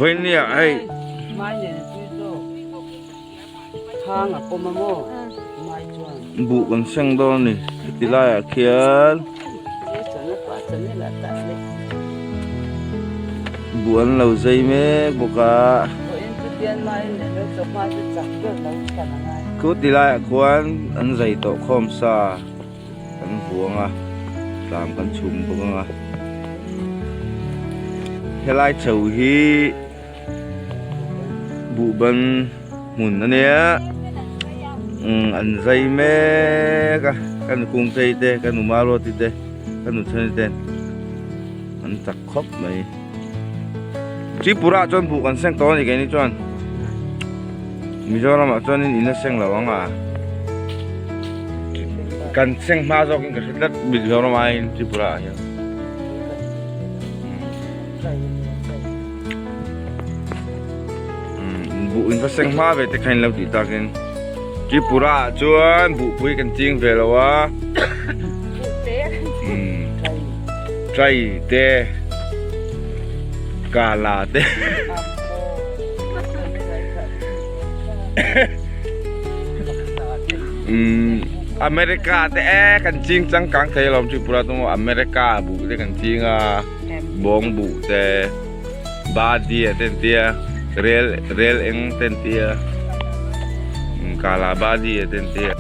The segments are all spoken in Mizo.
Vawinia hei. Buh kan seng dawn a ni heti laiah khian buh an lo zai mek bawk a khu ti laiah khuan an zai tawh khawm sa kan vuang a tlang kan chhum bawk ang a helai chho hi. Buhban hmun a nia umm an zai mek a ka nu kungtei te ka nu maruati te ka nu chhani te an chak khawp mai Tripura ah chuan buh kan seng tawh a ni keini chuan Mizoram ah chuanin in a seng lo ang a kan seng hma zawkin ka hre tlat Mizoram aiin Tripura ah hian. Buh in va seng hma ve te kha in lo tih takin Tripura ah chuan buhpui kan ching ve lo a trai te kala te America te e kan ching changkang thei alawm Tripura chu maw America buh te kan ching a. Bawng buh te badia te an tia rel rel eng te an tia kala badia te an tia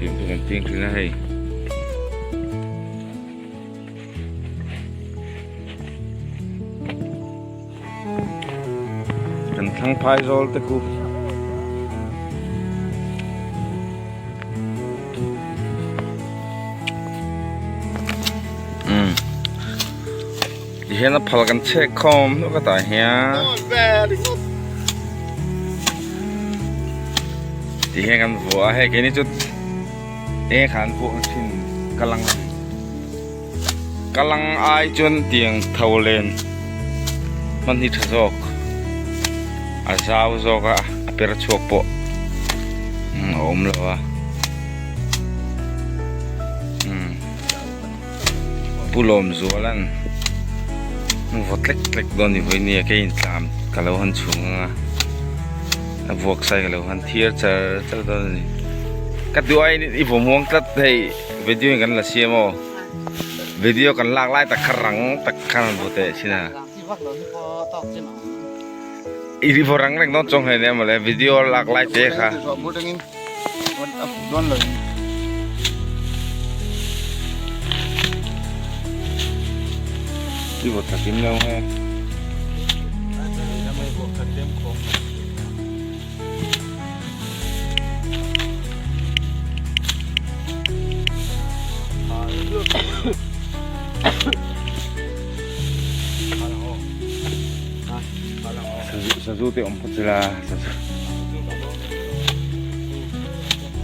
chutiang chu kan ching thin a hei. Kan thlang phai zawl te khu. Umm ti hian a phal kan chhek khawm hnuk a tah hian ti hian kan vuah a hei keini chu eng khan vuah thin ka lang a ni. Ka lang ai chuan tiang tho len hman hi tha zawk a zau zawk a a per chhuak pawh a awm lo a umm Pu Lawmzuala'n vaw tlek tlek dawn ni vawi nia kei intlam ka lo han chhung ang a a vuak sai ka lo han thiar char char dawn a ni ka duh aiin i vaw muang tlat hei. Video in kan la siam aw. Video kan lak lai tak kha rang tak khan an vote thin a. I ri vo rang reng dawn chuang hle nia mawle video lak lai te kha. I vo thakim lo nge. Sazu te awm phawt sela sazu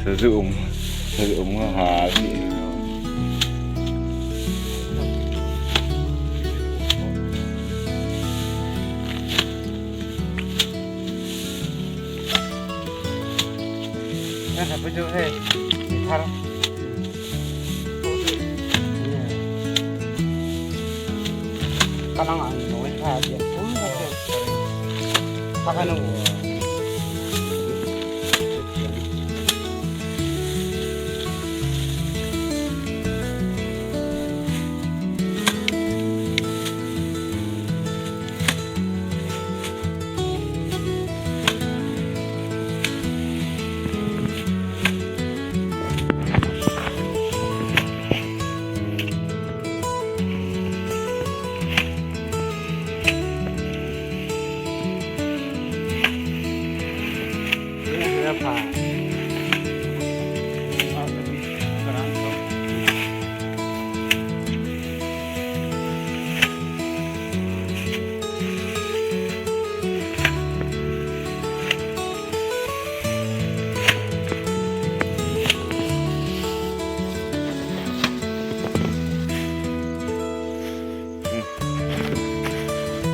sazu awm sazu awm nga ha ni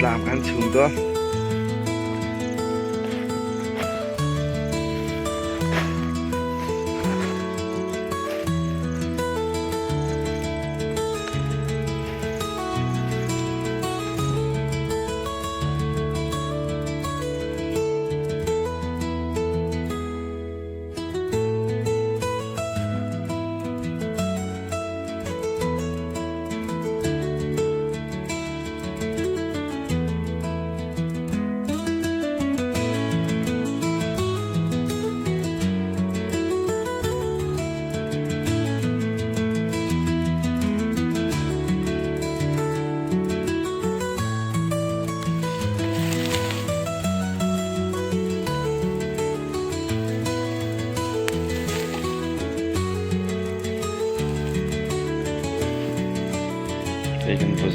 Tlam kan chhum dawn.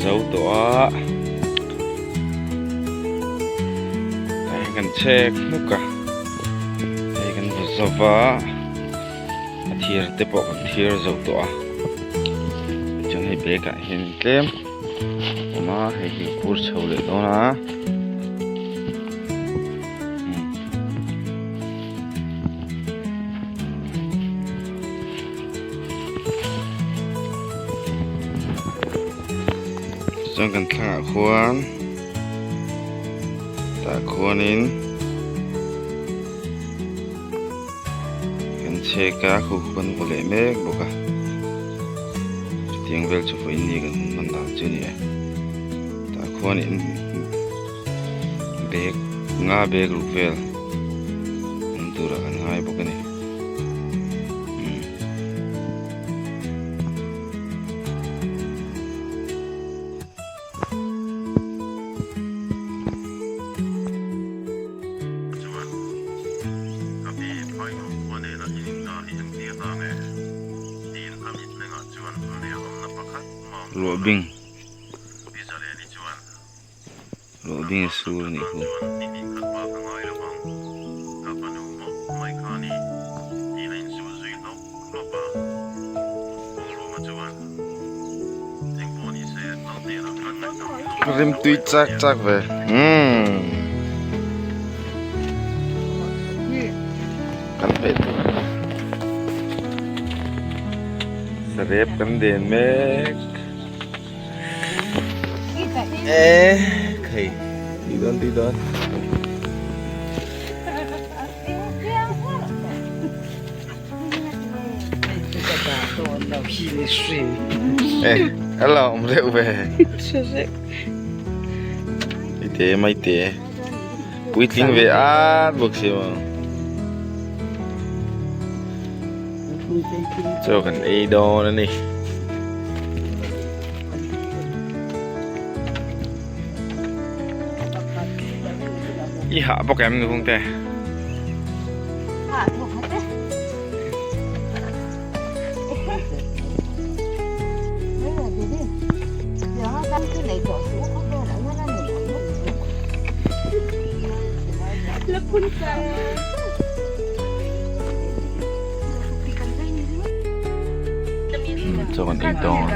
zo tawh a tah hian kan chhek hnuk a hei kan vaw zo va a thir te pawh kan thir zo tawh a tichuan hei bag ah hian tlem a awm a hei hi a phur chho leh dawn a. Chuan kan thlangah khuan tah khuanin kan chhek a khu khu kan vaw leh mek bawk a chutiang vel chu vawiin ni kan hun hman dan chu a ni e tah khuanin bag nga bag ruk vel awm turah kan ngai bawk a ni. Ruah bing Ruah bing a sur a nih khu. Rim tui chak chak ve umm kan hmeh tur sarep kan den mek e khei tui dawn tui dawn. A la awm reuh ve i te mai te puitling ve at bawk si maw chaw kan ei dawn a ni. I hah bawk em nuhung te? Hah bawk khat e. Chaw kan ei dawn.